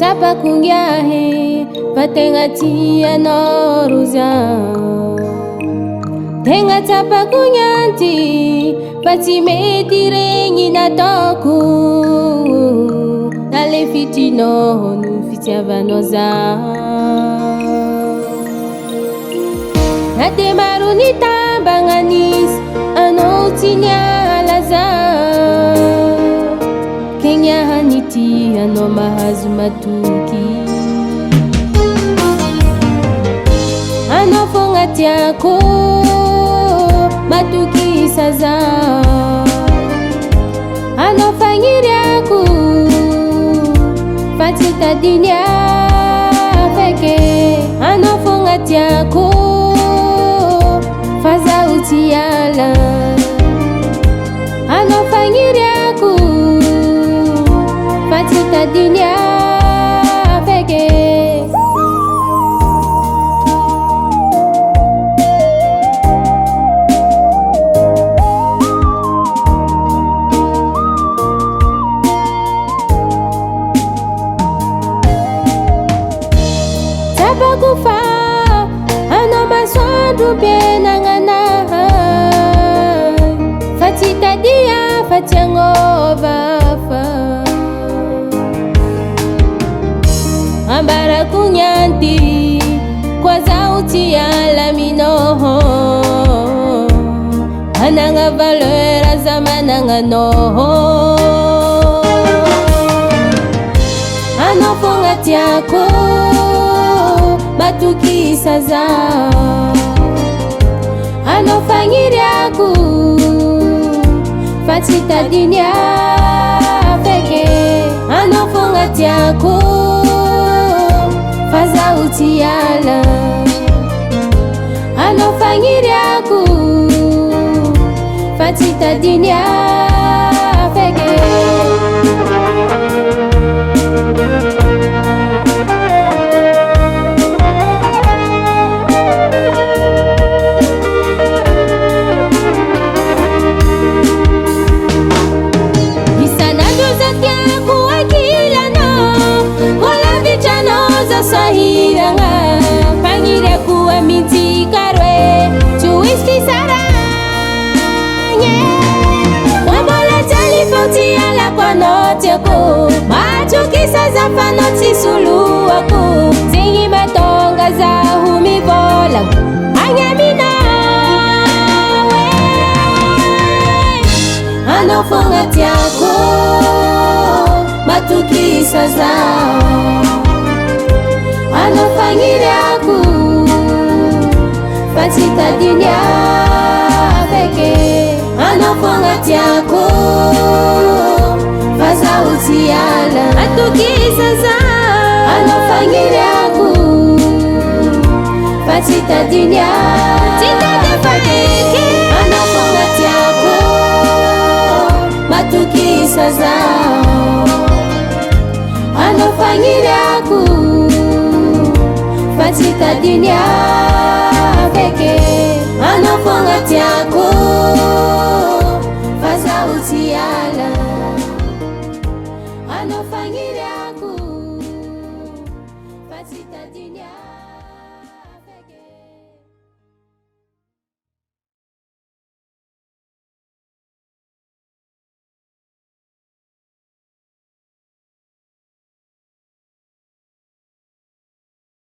Tsapako ngiahy fa tegna tianao roza. Tegna tsapako niany ty fa tsy mety regny nataoko. Na le fitrinao no fitiavanao za. Na de maro ny tambagna nisy anao tsy niala za. Ke niahany ty anao mahazo matoky. Anao fogna tiako matokisa za. Anao fagniriako fa tsy tadiny afeke. Anao fogna tiako fa zaho tsy hiala. Anao fagniriako fa tsy tadiny afeke. Tsapako fa anao masoandro mpiainagnanahy. Fa tsy tadia fa tsy agnova fa. Ambarako niany ty koa zaho tsy hiala aminao. Managna valeur za managna anao. Anao fogna tiako matokisa za. Anao fagniriako fa tsy tadiny afeke. Anao fogna tiako fa zaho tsy hiala. Anao fagniriako fa tsy tadiny afeke. Isan'andro za tiako ankilanao, mbola vitranao za sahiragna. Fagniriako amintsika roe, tsy ho hisy fisarahagna. Mbola jaly fô tsy alako anao tiako, mahatokisa za fa anao tsy soloako. Zegny mahatonga zaho mivôlagna agny aminao e. Anao fogna tiako, matokisa zaho. Anao fagniriako fa tsy tadiny afeke. Anao fogna tiako fa zaho tsy hiala. Matokisa zaho. Anao fagniriako fa tsy tadiny afeke. Anao fogna tiako matokisa zaho. Anao fagniriako fa tsy tadiny afeke. Anao fogna tiako.